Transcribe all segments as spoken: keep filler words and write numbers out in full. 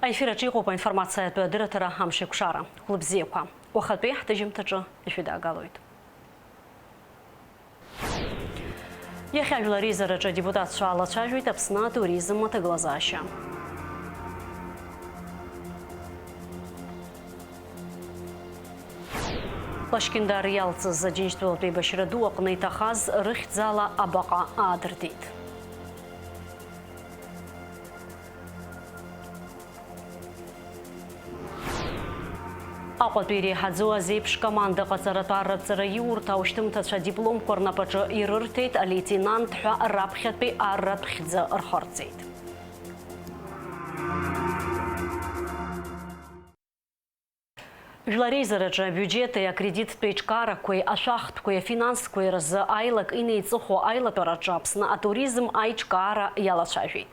Аефир аҿы иҟоуп аинформациатә адырраҭара Амшеикәшара. Хәлыбзиақәа. Уахатәи ҳҭыжьымҭаҿы ишәыдаагалоит. Иахьа Жәлар реизараҿы адепутатцәа алацәажәоит Аԥсны атуризм аҭагылазаашьа. Лашькьындар иалҵыз Аџьынџьтәылатә еибашьра ду аҟны иҭахаз рыхьӡала абаҟа аадыртит. Аҟәатәи иреиҳаӡоу азеиԥш команда ҟаҵаратә арратә ҵараиурҭа аушьҭымҭацәа адипломқәа рнапаҿы ирырҭеит алеитенант ҳәа раԥхьатәи арратә хьӡы рхырҵеит. Жәлар реизараҿы абиуџьети акредиттә еиҿкаарақәеи ашәахтәқәеи афинансқәеи рзы аилак инеиҵыху аилатәараҿы Аԥсны атуризм аиҿкаара иалацәажәеит.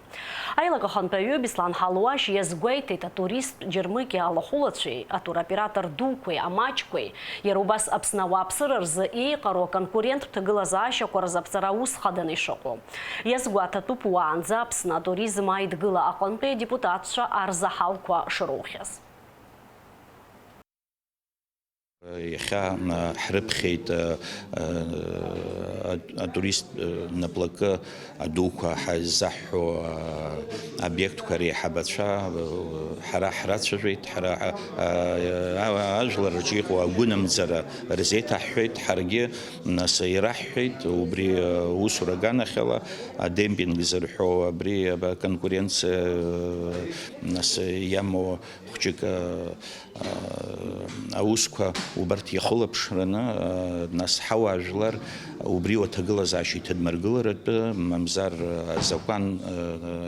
Аилак ахантәаҩы Беслан Ҳалуашь иазгәеиҭеит атуристтә џьармыкьа алахәылацәеи, атуроператор дуқәеи, амаҷқәеи, иара убас Аԥсны ауааԥсыра рзы еиҟароу аконкуренттә ҭагылазаашьақәа рзы аԥҵара ус хаданы ишыҟоу. Иазгәаҭатәуп уаанӡа Аԥсны атуризм аидгыла аҟынтәи адепутатцәа арзаҳалқәа шроухьаз. Иахьа, а, ҳрыԥхьеит, а, а, атурист, а, наплакы адуқәа ҳаззаҳҳәо, а, обиектқәа реиҳабацәа, а, ҳара ҳрацәажәеит, ҳара, а, а, а, ажәлар рҿы иҟоу агәынамӡара рзеиҭаҳҳәеит, ҳаргьы, нас, ираҳҳәеит, убри, а, усура аганахьала, адемпинг зырҳәо абри, а, конкуренциа, а, нас, иамоу хәҷык, а, аусқәа убарҭ иахылаԥшраны, нас ҳауаажәлар убри уаҭагылазаашьа иҭадмыргыларатәы, мамзар азакәан,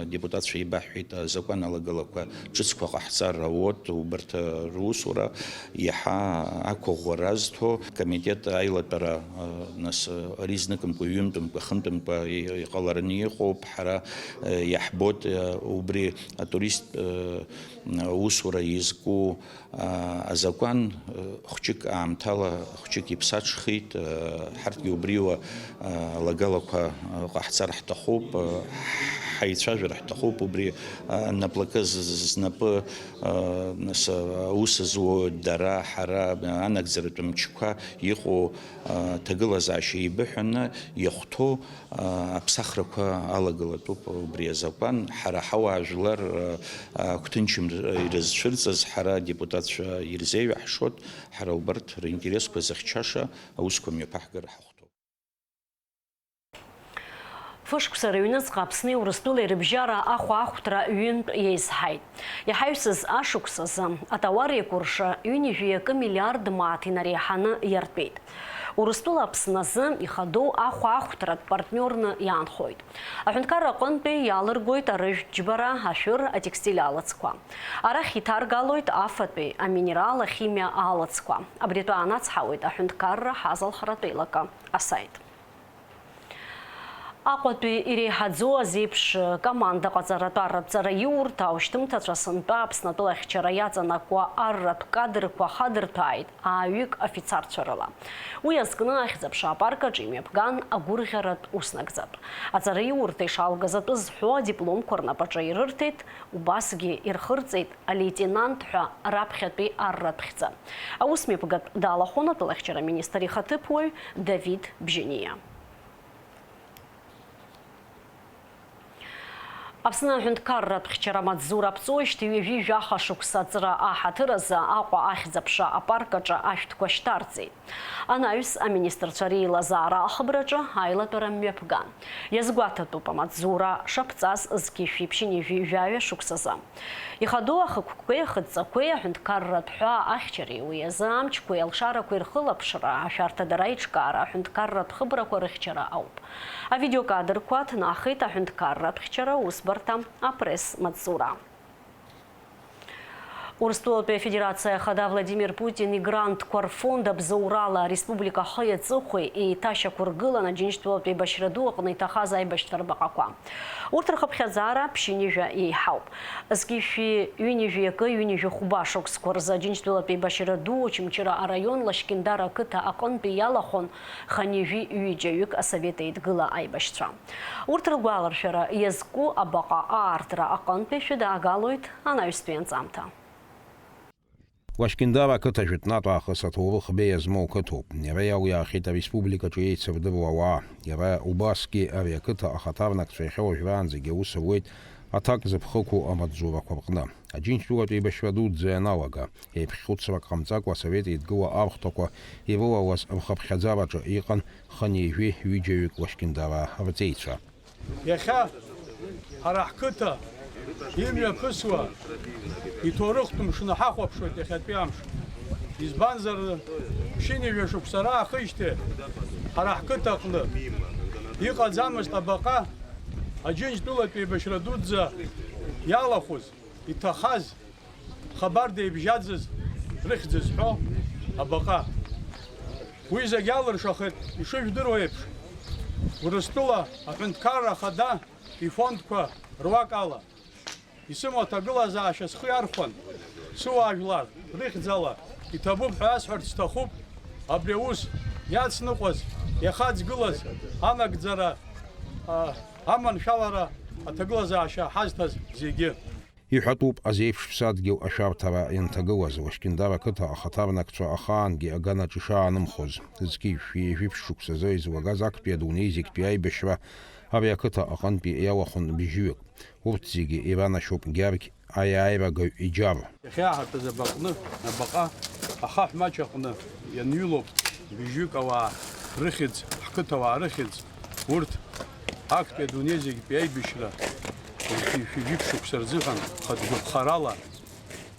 адепутатцәа еибаҳҳәеит, азакәан алагалақәа ҿыцқәа ҟаҳҵар ауеит, убарҭ русура иаҳа ақәыӷәӷәара азҭо, комитет аилатәара, нас, ари зныкымкәа, ҩынтәымкәа, хынтәымкәа иҟалараны иҟоуп, ҳара иаҳбоит, убри атурист аусура изку, а, азакәан, а, хәҷык аамҭала, хәҷык иԥсаҽхеит, а, ҳарҭгьы убриоуа, а, алагалақәа, а, ҟаҳҵар ҳҭахуп, а, ҳаицәажәар ҳҭахуп, убри, а, наплакы з-, з-, знапы, а, нас, а, аус зуо дара, ҳара, а, анагӡаратә мчқәа иҟоу, а, ҭагылазаашьа еибыҳәаны иахәҭоу, аԥсахрақәа алагалатәуп убри азакәан. Ҳара ҳауаажәлар, агәҭынчымра ирызцәырҵыз ҳара адепутатцәа ирзеиҩаҳшоит, ҳара убарҭ ринтересқәа зыхьчаша аусқәа мҩаԥаҳгар ҳахәҭоуп. Фышықәса рыҩныҵҟа Аԥсни Урыстәылеи рыбжьара ахәаахәҭра ҩынтә еизҳаит. Иҳаҩсыз ашықәс азы атауар еикәырша ҩынҩажәи акы миллиард мааҭ инареиҳаны иартәеит. Урыстәыла Аԥсны азы ихадоу ахәаахәҭратә партниорны иаанхоит. Аҳәынҭқарра аҟынтәи иалыргоит арыжәтә џьбара, ашәыр, атекстиль алыцқәа. Арахь иҭаргалоит афатәи, аминерал, ахимиа алыцқәа. Абри атәы аанацҳауеит аҳәынҭқарра ҳазалхратә еилакы асаит. Аҟәатәи иреиҳаӡоу азеиԥш команда ҟаҵаратәарратә ҵараиурҭа аушьҭымҭацәа сынтәа Аԥснатәыла ахьчара иаҵанакуа арратә кадрқәа хадырҭәааит ааҩык афицарцәа рыла. Уи азкны Ахьӡ-аԥша апарк аҿы имҩаԥган агәырӷьаратә уснагӡатә. Аҵараиурҭа ишалгаз атәы зҳәо адипломқәа рнапаҿы ирырҭеит, убасгьы ирхырҵеит алеитенант ҳәа раԥхьатәи арратә хьӡы. Аусмҩаԥгатә далахәын атәылахьчара министр ихаҭыԥуаҩ Давид Бжьаниа. Аԥсны аҳәынҭқарратә хьчара амаҵзура аԥҵоижьҭеи ҩажәи жәаха шықәса аҵра аҳаҭыр азы Аҟәа Ахьӡ-аԥша апарк аҿы ашәҭқәа шьҭарҵеит. Анаҩс аминистрцәа реилазаара ахыбраҿы аилатәара мҩаԥган. Иазгәаҭатәуп амаҵзура шаԥҵаз зқьи жәшәи ԥшьынҩажәи жәаҩа шықәсазы. Ихадоу ахықәкқәеи ахыдҵақәеи аҳәынҭқарратә ҳәаа ахьчареи уи азы амчқәеи алшарақәеи рхылаԥшра, ашәарҭадара аиҿкаара, аҳәынҭқарратә хыбрақәа рыхьчара ауп. Авидеокадрқәа ҭнахит аҳәынҭқарратә хьчара аусбарҭа апресс-маҵзура. Урыстәылатәи Афедерациа Ахада Владимир Путин игрантқәа рфонд абзоурала ареспублика ахи аҵыхәеи еиҭашьақәыргылан, Аџьынџьтәылатәи еибашьра ду аҟны иҭахаз аибашьцәа рбаҟақәа. Урҭ рхыԥхьаӡара ԥшьынҩажәа еиҳауп. Зқьи шәи ҩынҩажәи акы, ҩынҩажәи хәба шықәсқәа рзы Аџьынџьтәылатәи еибашьра ду Очамчыра араион Лашькьындара ақыҭа аҟынтәи иалахәын хынҩажәи ҩыџьаҩык Асовет Еидгыла аибашьцәа. Урҭ ргәаларшәара иазку абаҟа аартра аҟынтәи шәыдаагалоит анаҩстәи анҵамҭа. Лашькьындара ақыҭа жәытәнатә аахыс аҭоурых беиа змоу қыҭоуп. Иара иалиаахьеит ареспубликаҿы еицырдыруа ауаа. Иара убасгьы ари ақыҭа ахаҭарнакцәа иахьа уажәраанӡагьы аус руеит аҭак зыԥхықәу амаҵзурақәа рҟны. Аџьынџьтәылатә еибашьра дуӡӡа ианалага, еиԥхьхәыцрак ҟамҵакәа Асовет Еидгыла архәҭақәа ирылалаз рхыԥхьаӡараҿы иҟан хынҩажәи ҩыџьаҩык Лашькьындараа рҵеицәа. Иахьа ҳара ҳқыҭа имҩаԥысуа иҭоурыхтә мшны ҳахәаԥшуеит иахьатәи амш. Избанзар, ԥшьынҩажәа шықәса раахижьҭеи ҳара ҳқыҭа аҟны иҟаӡамызт абаҟа Аџьынџьтәылатәи еибашьра дуӡӡа иалахәыз, иҭахаз, хабар деибжьаӡыз, рыхьӡ зҳәо абаҟа. Уи зегь алыршахеит, ишыжәдыруа еиԥш, Урыстәыла аҳәынҭқарра ахада ифондқәа руак ала. Исымоу аҭагылазаашьа схы иархәан, сыуаажәлар рыхьӡала иҭабуп ҳәа асҳәарц сҭахуп, абри аус иацныҟәаз, иахаҵгылаз, анагӡара, а, аманшәалара аҭагылазаашьа ҳазҭаз зегьы. Иҳәатәуп, азеиԥш ԥсадгьыл ашәарҭара ианҭагылаз, Лашькьындара ақыҭа ахаҭарнакцәа ахаангьы аганаҿ ишаанымхоз. Зқьи жәшәи жәиԥшь шықәсазы излагаз актәи адунеи зегьтәи аибашьра ари ақыҭа аҟынтәи иалахәын бжьҩык. Урҭ зегьы иранашьоуп Гьаргь аиааирагаҩ иџьар. Иахьааҳартыз абаҟны, абаҟа ахаҳә маҷ аҟны ианҩылоуп бжьҩык ауаа рыхьӡ, ҳқыҭауаа рыхьӡ, урҭ актәи адунеи зегьтәи аибашьра жәиԥшь шықәса рзыҳәан хатә гәаԥхарала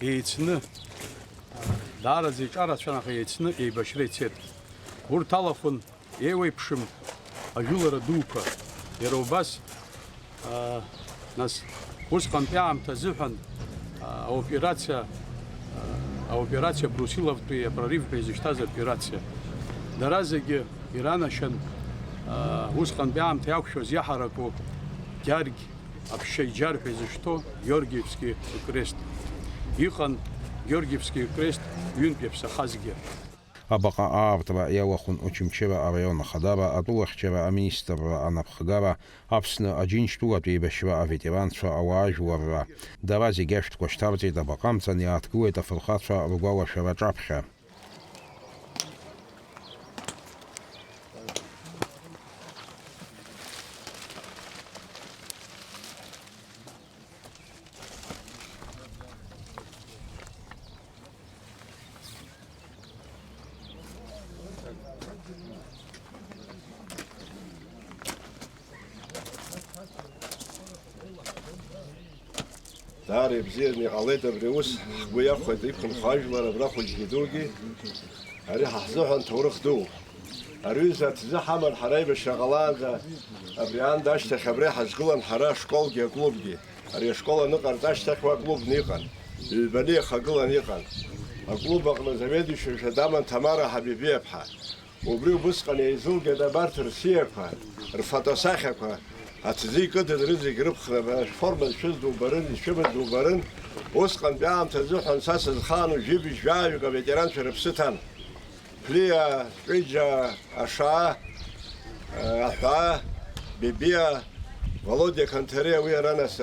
еицны, даараӡа иҿарацәан, аха еицны еибашьра ицеит. Урҭ алахәын еиуеиԥшым ажәылара дуқәа. Иара убас, аа, нас, усҟантәи аамҭа азыҳәан, аа, аоперациа, аа, аоперациа Брусиловтәи апрорыв ҳәа изышьҭаз аоперациа. Дара зегьы иранашьан, аа, усҟантәи аамҭа иақәшәоз иаҳараку Гьаргь аԥшьа иџьар ҳәа изышьҭоу Георгиевски крест. Иҟан Георгиевски крест ҩынтә иаԥсахазгьы. Абаҟа аартра иалахәын Очамчыра араион ахадара, атәылахьчара аминистрра анапхгара, Аԥсны Аџьынџьтәылатә еибашьра аветеранцәа, ауаажәларра. Дара зегьы ашәҭқәа шьҭарҵеит, абаҟа амҵан иааҭгылеит афырхацәа ргәалашәара аҿаԥхьа. Даара ибзианы иҟалеит абри аус, ҳгәы иахәеит иқәынхо ажәлар абра хәыҷгьы дугьы. Ари ҳа ҳзыҳәан ҭоурых дууп. Ари аҩыза аҭӡы ҳаман ҳара аибашьра ҟалаанӡа, абри аанда ашьҭахь абра иҳазгылан ҳара ашколгьы аклубгьы. Ари ашкол аныҟарҵа ашьҭахь уа клубны иҟан. Ҩбаны иахагылан иҟан. Аклуб аҟны заведующиашәа даман Ҭамара Ҳабибиаԥҳа. Убри убысҟан еизылгеит абарҭ рсиақәа, рфотосахьақәа, аҭӡы икыдын рызегь рыԥхра, шәформа зшәыз дубарын, ишәымаз дубарын. Усҟантәи аамҭа азыҳәан са сызхаану жәибжь жәаҩык аветеранцәа рыԥсы ҭан. Ԥлиа, Ҷәыџьа, Ашаа, Аҳәаа, Бебиа, Володиа Канҭариа, уи ара нас,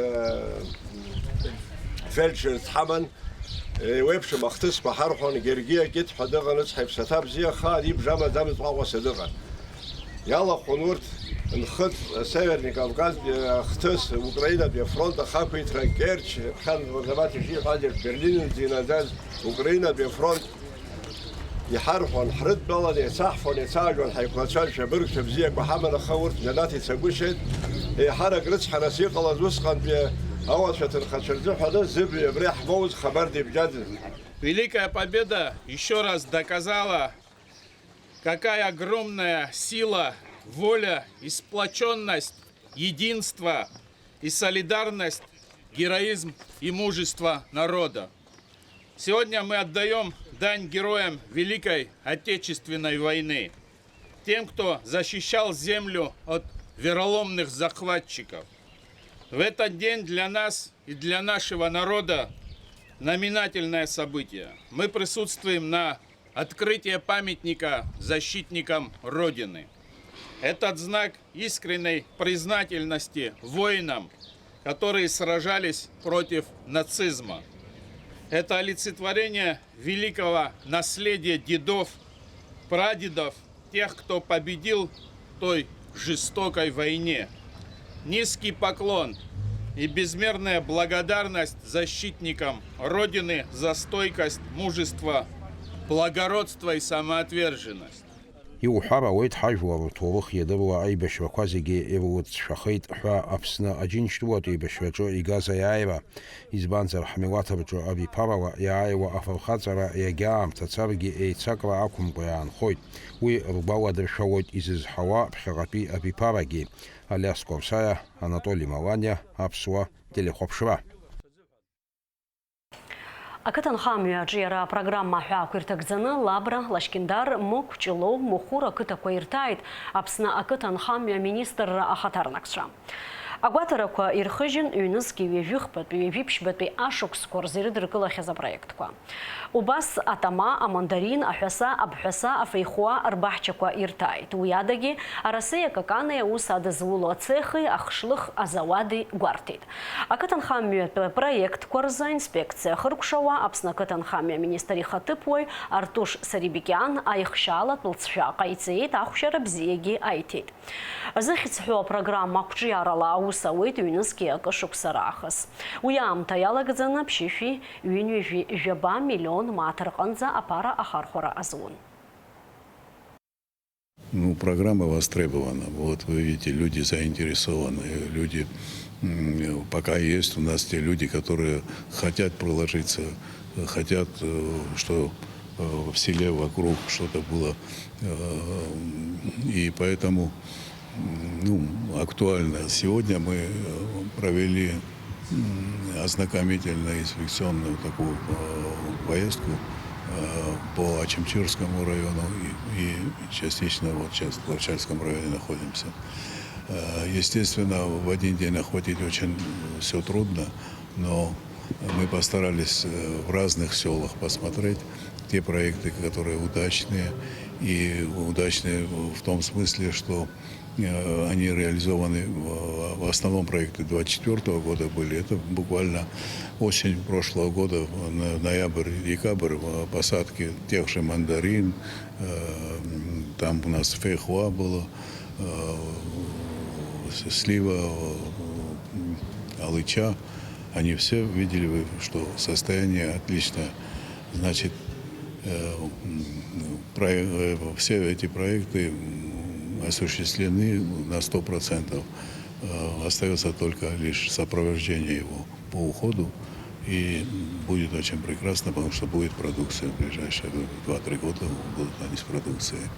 фельдшер дҳаман. Еиуеиԥшым ахҭысқәа ҳарҳәон, Гергиа Кьыҭ ҳәа дыҟан, ыцҳа иԥсаҭа бзиа, хаа ибжа амаӡамызт ҟәаҟәаса дыҟан. Иалахәын урҭ нхыҵ, Северный Кавказ ахҭыс, Украинатәи афронт ахақәиҭра, Керчь, ԥхьан Мырзабаҭ ишиҳәаз еиԥш, Берлин зинаӡаз Украинатәи афронт. Иҳарҳәон, ҳрыдтәалан, еицаҳфон, еицаажәон ҳаиқәлацәа, шәабыргцәа бзиақәа ҳаман, аха урҭ џьанаҭ ицагәышьеит. Еиҳарак рыцҳарас иҟалаз усҟантәи ауацәа ҭынхацәа рзыҳәаны зыбаҩ абри ҳмоуз хабар дибжьаӡыз. Великая Победа ещё раз доказала, какая огромная сила, воля и сплочённость, единство и солидарность, героизм и мужество народа. Сегодня мы отдаём дань героям Великой Отечественной войны, тем, кто защищал землю от вероломных захватчиков. В этот день для нас и для нашего народа знаменательное событие. Мы присутствуем на открытии памятника защитникам Родины. Этот знак искренней признательности воинам, которые сражались против нацизма. Это олицетворение великого наследия дедов, прадедов, тех, кто победил в той жестокой войне. Низкий поклон и безмерная благодарность защитникам Родины за стойкость, мужество, благородство и самоотверженность. Иуҳәар ауеит, ҳажәлар рҭоурых иадыруа аибашьрақәа зегьы ирылҵшәахеит ҳәа Аԥсны Аџьынџьтәылатә еибашьраҿы игаз аиааира. Избанзар, ҳмилаҭ рҿы абиԥарала иааиуа афырхаҵара иагьа аамҭа царгьы еицакра ақәымкәа иаанхоит. Уи ргәаладыршәалоит изызҳауа ԥхьаҟатәи абиԥарагьы. Алиас Корсаиа, Анатоли Маланиа, Аԥсуа телехәаԥшра. Ақыҭанхамҩа аҿиара апрограмма аҳәаақәа ирҭагӡаны Лабра, Лашькьындар, Мықә, Ҷлоу, Мухәыр ақыҭақәа ирҭааит Аԥсны ақыҭанхамҩа аминистрра ахаҭарнакцәа. Агәаҭарақәа ирхыжьын ҩнызқьи ҩажәихԥатәи, ҩажәиԥшьбатәи ашықәсқәа рзы ирыдыркылахьаз апроектқәа. Убас атама, амандарин, аҳәаса, абҳәаса, афеихуа рбаҳчақәа ирҭааит. Уи адагьы Арасеи акакани аус адызуло ацехи ахшлых азауади гәарҭеит. Ақыҭанхамҩатә проектқәа рзы аинспекциа ахыркәшауа Аԥсны ақыҭанхамҩа аминистр ихаҭыԥуаҩ Артуш Сарибекиан аихшьаалатә лҵшәа ҟаиҵеит, ахәшьара бзиагьы аиҭеит. Зыхьӡ ҳәоу апрограмма ақәҿиарала аус ауеит ҩнызқьи акы шықәса раахыс. Уи аамҭа иалагӡаны ԥшьышәи ҩынҩажәи жәаба миллион мааҭ рҟынӡа аԥара ахархәара азун. Ну, программа востребована. Вот вы видите, люди заинтересованы, люди, м, пока есть у нас те люди, которые хотят проложиться, хотят, э, что, э, в селе вокруг что-то было. Э, и поэтому, м, ну, актуально. Сегодня мы, э, провели, м, ознакомительно-инспекционную такую, э, поездку, э, по Очамчирскому району и, и частично вот сейчас в Лачальском районе находимся. Э, естественно, в один день охватить очень все трудно, но мы постарались, э, в разных селах посмотреть те проекты, которые удачные, и удачные в том смысле, что, э, они реализованы в, в основном проекты двадцать четвёртого года были. Это буквально осень прошлого года, в ноя-, ноябрь, декабрь, э, посадки тех же мандарин, э, м, там у нас фейхуа было, э, с-, слива, э, м, алыча. Они все видели, вы, что состояние отличное. Значит, э, м, проек-, э, все эти проекты, м, осуществлены на сто процентов. Э, остаётся только лишь сопровождение его по уходу. И будет очень прекрасно, потому что будет продукция в ближайшее время. Два-три года будут они с продукцией.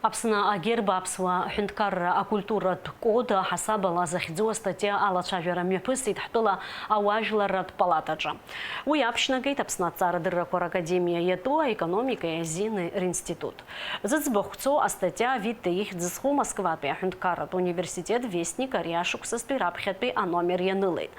Аԥсны агерб аԥсуа ҳәынҭқарра акультуратә код аҳасабала захьӡу астатиа алацәажәара мҩаԥысит ҳтәыла ауаажәларратә палатаҿы. Уи аԥшьнагеит Аԥсны аҭҵаарадыррақәа ракадемиа иатәу аекономикеи азини ринститут. Зыӡбахә цо астатиа Витте ихьӡ зху Москватәи аҳәынҭқарратә университет Вестник ари ашықәсазтәи раԥхьатәи аномер ианылеит.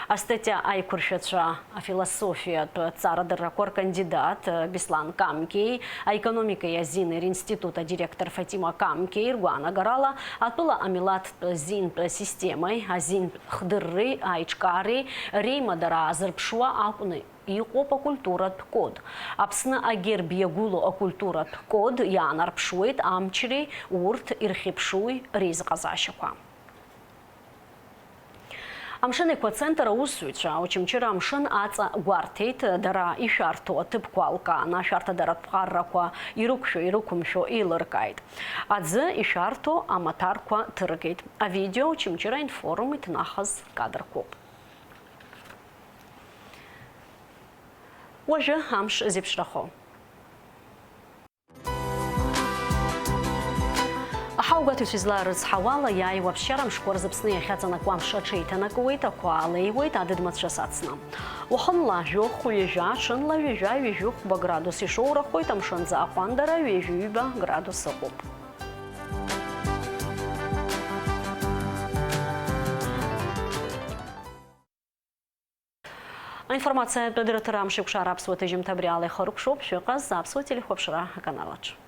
Астатиа аиқәыршәацәа афилософиатә ҭҵаарадыррақәа ркандидат Беслан Камкеи, аекономикеи азини ринститут адиректор Фатима Камкеи ргәаанагарала, атәыла амилаҭтә зинтә системеи азинтә хдырреи аиҿкаареи реимадара аазырԥшуа акәны иҟоуп акультуратә код. Аԥсны агерб иагәылоу акультуратә код иаанарԥшуеит амчреи урҭ ирхьыԥшуи реизыҟазаашьақәа. Амшын Еқәа-центр аусзуҩцәа Очамчыра амшын аҵа гәарҭеит, дара ишәарҭоу аҭыԥқәа алкааны, ашәарҭадаратә ԥҟаррақәа ирықәшәо-ирықәымшәо еилыркааит. Аӡы ишәарҭоу амаҭәарқәа ҭыргеит. Авидео Очамчыра информ иҭнахыз кадрқәоуп. Уажәы амш зеиԥшрахо. Гәаҭаҩцәа изларыцҳауала, иааиуа аԥсшьара мшқәа рзы Аԥсны иахьаҵанакуа амш аҽеиҭанакуеит, ақәа леиуеит, адыд-мацәыс ацны. Уахынла жәохә, ҩажәа, ҽынла ҩажәа, ҩажәи хәба градус ишоурахоит, амшынӡы аҟәандара ҩажәи ҩба градус ыҟоуп. Аинформациатә адырраҭара Амшеикәшара аԥсуа ҭыжьымҭа абри ала ихыркәшоуп, шәыҟаз аԥсуа телехәаԥшра аканалаҿ.